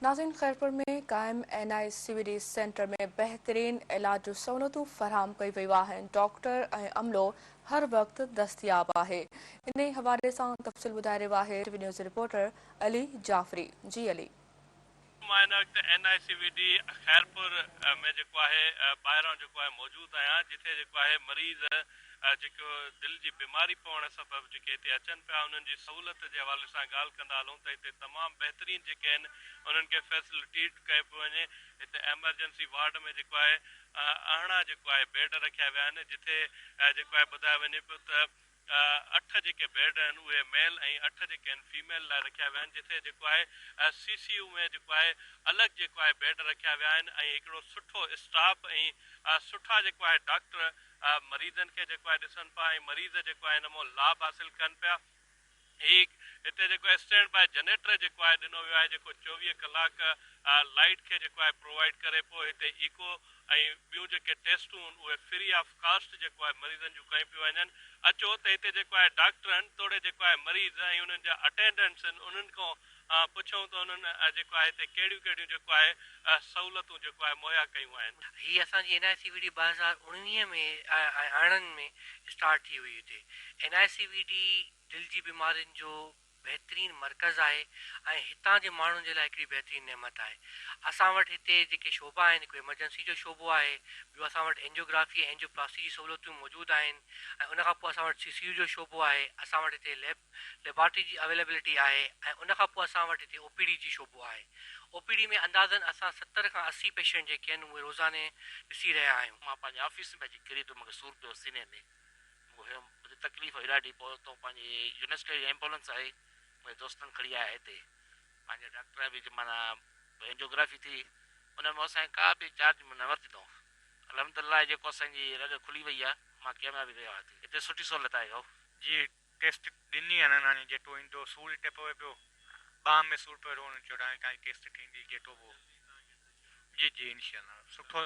ناظرين خيرپور ۾ قائم N I C V D centre ۾ بهترين علاج جون سهولتون فراهم ڪيون ويون آهن، ڊاڪٽر ۽ عملو هر وقت دستياب آهي. انهي حوالي سان تفصيل ٻڌائي رهيو آهي T V news reporter Ali Jafri. جي علي. مان هن وقت N I C V D Khairpur ۾ جيڪو آهي ٻاهران جيڪو آهي موجود آهيان جتي جيڪو آهي مريض جيڪو دل جي بيماري پوڻ سبب جيڪي هتي اچن پيا انهن جي سهولت جي حوالي سان ڳالهه ڪندا هلون ته هتي تمام بهترين جيڪي آهن انهن کي فيسلٽيٽ ڪيو پيو وڃي هتي ايمرجنسي وارڊ ۾ جيڪو آهي ارڙهن جيڪو آهي بيڊ رکيا ويا آهن جتي جيڪو آهي ٻڌايو وڃي پيو ته اٺ جيڪي بيڊ آهن اهي ميل ۽ اٺ جيڪي آهن فيميل لاء رکيا ويا آهن جتي جيڪو آهي سي سي يو ۾ جيڪو آهي الڳ جيڪو آهي بيڊ رکيا ويا آهن ۽ هڪڙو سٺو اسٽاف ۽ سٺا جيڪو آهي ڊاڪٽر مريضن کي جيڪو آهي ڏسن پيا ۽ مريض جيڪو آهي ان مان لاڀ حاصل ڪن پيا. هي هتي جيڪو آهي اسٽينڊ باء جنريٽر جيڪو آهي ڏنو ويو آهي جيڪو 24 ڪلاڪ لائيٽ کي جيڪو آهي پرووائيڊ ڪري پيو هتي ايڪو ۽ ٻيون جيڪي ٽيسٽون اهي فري آف ڪاسٽ جيڪو آهي مريضن جون ڪيون پيون وڃن اچو ته هتي جيڪو آهي ڊاڪٽرن توڙي جيڪو آهي مريض ۽ انهن جا اٽينڊنٽس انهن کان پڇون ته انهن جيڪو آهي هتي ڪهڙيون ڪهڙيون جيڪو آهي سهولتون جيڪو آهي مهيا ڪيون آهن. هي اسان جي N I C V D 2019 ۾ ۽ 18 ۾ start ٿي هئي هتي N I C V D دل جي بيمارين جو بهترين مرڪز آهي ۽ هتان جي ماڻهن جي لاء هڪڙي بهترين نعمت آهي اسان وٽ هتي جيڪي شعبا آهن هڪ ايمرجنسي جو شعبو آهي ٻيو اسان وٽ اينجيوگرافي ۽ اينجيوپلاسٽي جي سهولتون موجود آهن ۽ ان کان پوء اسان وٽ سي سي يو جو شعبو آهي اسان وٽ هتي ليب ليبارٽري جي اويليبلٽي آهي ۽ ان کان پوء اسان وٽ هتي او پي ڊي جي شعبو آهي. او پي ڊي ۾ اندازن اسان 70 کان 80 پيشنٽ جيڪي آهن اهي روزاني ڏسي رهيا آهيون. مان پنهنجي آفيس ۾ اچي ڪري پيو مونکي سور پيو سيني ۾ مونکي هيو مونکي تڪليف هئي ڏاڍي پوء اتو پنهنجي يونيورسٽي جي ايمبولنس آئي منهنجي دوستن کڻي آيا هتي پنهنجي ڊاڪٽر به معنيٰ اينجيوگرافي ٿي ان ۾ اسان کي ڪا به چارج نه ورتي اٿئون الحمدلله جيڪو اسان جي رڳ کلي وئي آهي مان ڪاميابي ويو آهي هتي سٺي سهولت آهي ڀائو. جي ٽيسٽ ڏني آ نه ناني جيٽو ايندو سور هتي پوي پيو ٻانهن ۾ سور پيو روئڻ چوڏانهن تائين ٽيسٽ ٿيندي جيٽو پو جي جي انشاء الله سٺو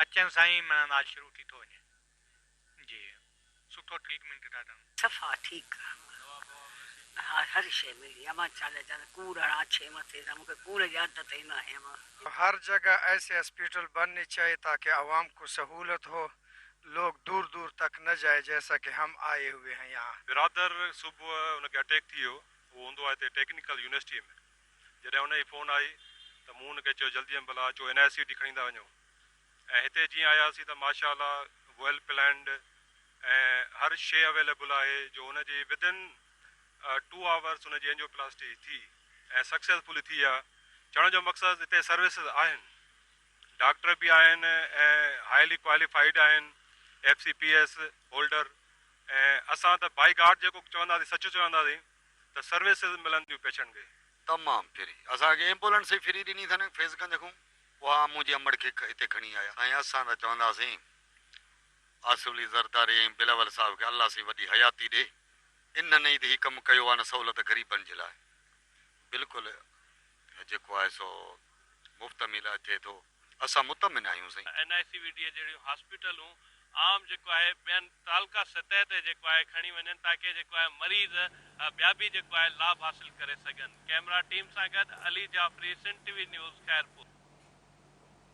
اچن سان ئي معنيٰ علاج شروع ٿي ٿو وڃي جي سٺو ٽريٽمينٽ ٿا ڏن. صفا ٺيڪ آ ها هر شي ملي امان ڇا لاء چوان ڪوڙ هڻان اڇي مٿي سان مونکي ڪوڙ جي عادت ئي ناهي امان. هر جگه ايسي هاسپيٽل بنني چاهيي تاڪه عوام ڪو سهولت هو لوگ دور دور تڪ نه جائي جيسا ڪه هم آئي هوئي هين يهان. برادر صبح ان کي اٽيڪ ٿي ويو اهو هوندو آهي هتي ٽيڪنيڪل يونيورسٽيء ۾ جڏهن ان جي فون آئي ته مون ان کي چيو جلدي ۾ ڀلا اچو اين آء سي ڊي کڻي ٿا وڃون ۽ هتي جيئن آياسين ته ماشاء الله ويل پلانڊ ۽ هر شيء اويليبل آهي جو ان جي ود ان ٽو آورس ان جي اينجيو پلاسٽي ٿي ۽ سڪسيسفلي ٿي آهي چوڻ جو مقصد هتي سروسز آهن ڊاڪٽر به آهن ۽ هائلي ڪواليفائيڊ آهن F C P S holder ۽ اسان ته بائي گاڊ جيڪو چونداسين سچ چونداسين ته سروسز ملن ٿيون پيشنٽ کي. تمام فري اسان کي ايمبولنس ئي فري ڏني اٿن فيض گنج کان اها منهنجي امڙ کي هتي کڻي آيا. سائين اسان ته چونداسين آصف علي زرداري ۽ بلاول صاحب کي الله سائين وڏي حياتي ڏي انهن ئي ته هي ڪم ڪيو آ نه سهولت غريبن جي لاء بلڪل جيڪو آهي سو مفت ۾ علاج ٿئي ٿو اسان مطمئن آهيون سائين. N I C V D جهڙيون هاسپيٽلون عام جيڪو آهي ٻين تعلقه سطح تي جيڪو آهي کڻي وڃن تاڪه جيڪو آهي مريض ٻيا به جيڪو آهي لاڀ حاصل ڪري سگهن ڪئميرا ٽيم سان گڏ Ali Jafri Sindh T V news Khairpur.